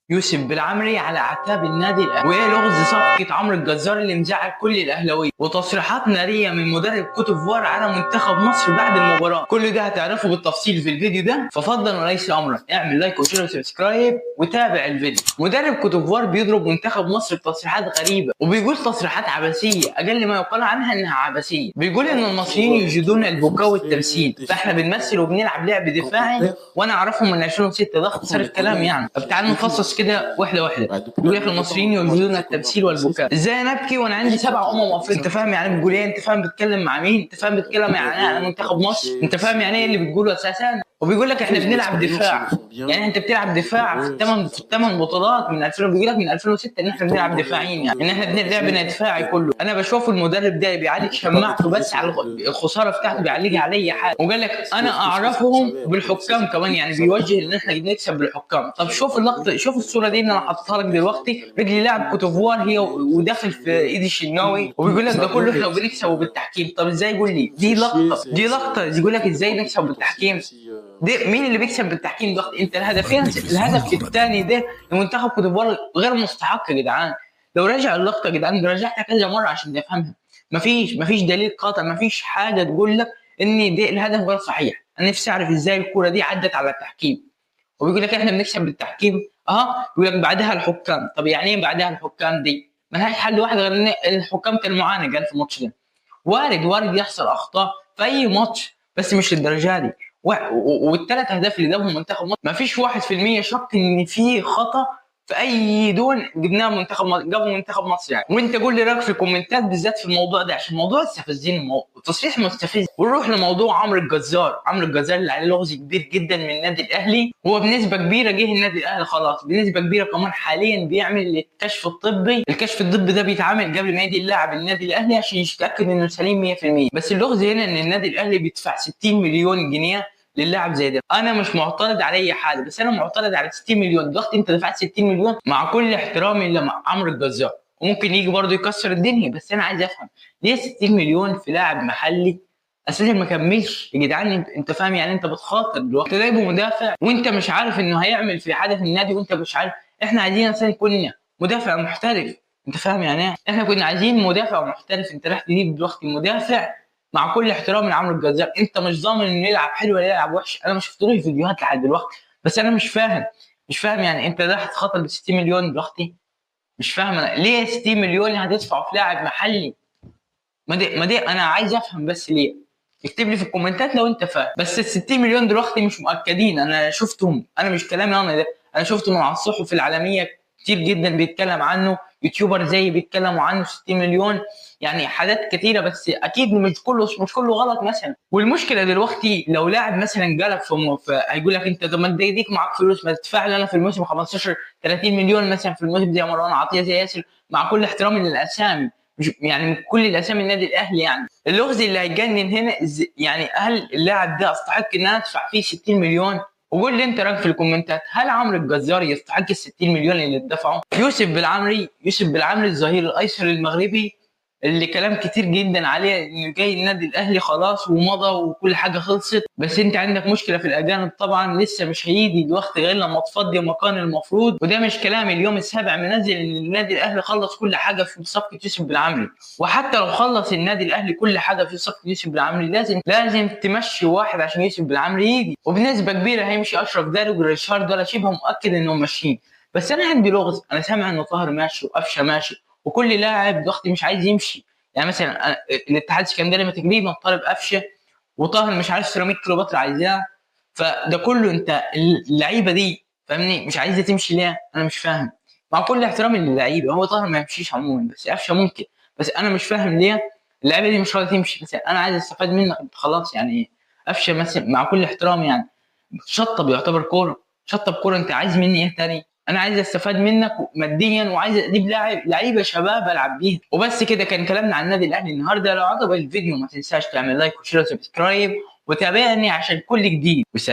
يوسف بالعمري على اعتاب النادي الاهلي، وايه لغز صفقة عمرو الجزار اللي مزعل كل الاهلاوية، وتصريحات نارية من مدرب كوتيفوار على منتخب مصر بعد المباراة. كل ده هتعرفه بالتفصيل في الفيديو ده، ففضلا وليس امرا اعمل like و share و subscribe وتابع الفيديو. مدرب كوتيفوار بيضرب منتخب مصر بتصريحات غريبة، وبيقول تصريحات عبثية اقل ما يقال عنها انها عبثية. بيقول ان المصريين يجيدون البكاء والتمثيل، فاحنا بنمثل وبنلعب لعب دفاعي، وانا اعرفهم من 2006. ده اختصار الكلام يعني. طب تعالوا نفصص كده واحدة واحدة. بيقول لك المصريين يجيدون التمثيل والبكاء، ازاي انا ابكي وانا عندي 7 افريقيا؟ انت فاهم يعني بتقول ايه؟ انت فاهم بتتكلم مع مين؟ انت فاهم بتتكلم يعني على منتخب مصر؟ انت فاهم يعني ايه اللي بتقوله اساسا؟ وبيقول لك احنا بنلعب دفاع، يعني انت بتلعب دفاع في الثمان بطولات من 2000، بيقول لك من 2006 ان احنا بنلعب دفاعيين، يعني ان احنا بنلعب دفاعي كله. انا بشوف المدرب ده بيعالج شماعته بس على الخسارة بتاعته، بيعالجها على اي حاجة. وقال لك انا اعرفهم بالحكام كمان، يعني بيوجه ان احنا بنكسب بالحكام. طب شوف اللقطة، شوف الصورة دي اللي انا حاططها لك دلوقتي، رجل لاعب كوتيفوار هي وداخل في ايد الشناوي، وبيقول لك ده كله احنا بنكسبه بالتحكيم. طب ازاي؟ يقول لي دي لقطة، دي لقطة يقول لك ازاي نكسب بالتحكيم؟ ده مين اللي بيكسب بالتحكيم ده؟ انت الهدفين، الهدف الثاني ده لمنتخب كوتيفوار غير مستحق يا جدعان. لو راجع اللقطة يا جدعان، رجعتها كذا مرة عشان تفهمها، مفيش دليل قاطع، مفيش حاجة تقول لك ان ده الهدف غير صحيح. انا نفسي اعرف ازاي الكورة دي عدت على التحكيم. وبيقول لك احنا بنكسب بالتحكيم، بيقول لك بعدها الحكام. طب يعني ايه بعدها الحكام؟ دي ملهاش حل واحد غير ان الحكام كانوا معانا قال في الماتش ده. وارد يحصل اخطاء في اي ماتش، بس مش للدرجة دي. والثلاث اهداف اللي جابهم منتخب مصر مفيش 1% شك ان في خطا في اي دون جبناه منتخب مصر، جابوا منتخب مصر يعني. وانت قول لي رايك في الكومنتات بالذات في الموضوع ده، عشان الموضوع استفزني، التصريح مستفز. ونروح لموضوع عمرو الجزار. عمرو الجزار اللي عليه لغز كبير جدا من النادي الاهلي، هو بنسبة كبيرة جه النادي الاهلي خلاص، بنسبة كبيرة كمان حاليا بيعمل الكشف الطبي. الكشف الطبي ده بيتعمل قبل ما يجي اللاعب النادي الاهلي عشان يتاكد انه سليم 100%. بس اللغز هنا ان النادي الاهلي بيدفع 60 مليون جنيه للاعب زي ده. انا مش معترض على اي حاجة، بس انا معترض على 60 مليون. دلوقتي انت دفعت 60 مليون، مع كل احترامي لعمرو الجزار وممكن يجي برضه يكسر الدنيا، بس انا عايز افهم ليه 60 مليون في لاعب محلي اساسا ما كملش يا جدعان؟ انت فاهم يعني؟ انت بتخاطر دلوقتي، انت جايبه مدافع وانت مش عارف انه هيعمل في حاجة في النادي، وانت مش عارف. احنا عايزين اساسا كنا مدافع محترف، انت فاهم يعني؟ احنا كنا عايزين مدافع محترف، انت رايح تجيب دلوقتي مدافع، مع كل احترامي لعمرو الجزار، انت مش ضامن انه يلعب حلو ولا يلعب وحش. انا ما شفتلوش فيديوهات لحد دلوقتي، بس انا مش فاهم يعني انت رايح تخاطر ب 60 مليون دلوقتي؟ مش فاهم انا ليه 60 مليون هتدفعه في لاعب محلي؟ ما دي انا عايز افهم بس ليه. اكتب لي في الكومنتات لو انت فاهم. بس ال 60 مليون دلوقتي مش مؤكدين، انا شفتهم، انا مش كلامي انا ده، انا شفته من على الصحف العالمية كتير جدا بيتكلم عنه، يوتيوبر زي بيتكلموا عنه 60 مليون، يعني حاجات كتيرة، بس اكيد مش كله غلط مثلا. والمشكلة دلوقتي لو لاعب مثلا جالك في هيقول لك انت طب ما انت يديك معاك فلوس، ما تدفع لي انا في الموسم 15 30 مليون مثلا في الموسم، زي مروان عطية، زي ياسر، مع كل احترامي للاسامي، مش يعني كل الاسامي النادي الاهلي يعني. اللغز اللي هيجنن هنا يعني هل اللاعب ده استحق ان انا ادفع فيه 60 مليون؟ وقول لي انت رايك في الكومنتات، هل عمرو الجزار يستحق ال 60 مليون اللي اتدفعوا؟ يوسف بالعمري الظهير الايسر المغربي اللي كلام كتير جدا عليه انه جاي النادي الاهلي خلاص ومضى وكل حاجة خلصت، بس انت عندك مشكلة في الاجانب طبعا، لسه مش هيجي الوقت غير لما تفضي مكان المفروض. وده مش كلامي، اليوم السابع منزل ان النادي الاهلي خلص كل حاجة في صفقة يوسف بالعمري. وحتى لو خلص النادي الاهلي كل حاجة في صفقة يوسف بالعمري، لازم تمشي واحد عشان يوسف بالعمري يجي، وبنسبة كبيرة هيمشي اشرف داري وريشارد، ولا شبه مؤكد انهم ماشيين. بس انا عندي لغز، انا سامع ان طاهر ماشي وقفشه ماشي، وكل لاعب دلوقتي مش عايز يمشي. يعني مثلا الاتحاد السكندري تقريبا طالب قفشه، وطاهر مش عارف سيراميك كليوباترا عايزاه، فده كله انت اللعيبة دي فاهمني مش عايزه تمشي ليه؟ انا مش فاهم. مع كل احترامي للعيبة، هو طاهر ما يمشيش عموما، بس قفشه ممكن، بس انا مش فاهم ليه اللعيبة دي مش راضية تمشي. مثلا انا عايز استفاد منك انت خلاص، يعني قفشه مثلا مع كل احترامي يعني شطب، يعتبر كورة، شطب كورة، انت عايز مني ايه تاني؟ انا عايز استفاد منك ماديا، وعايز اجيب لعيبة شباب العب بيها. وبس كده كان كلامنا عن النادي الاهلي النهارده. لو عجبك الفيديو ما تنساش تعمل like و share و subscribe وتابعني عشان كل جديد. وسلام.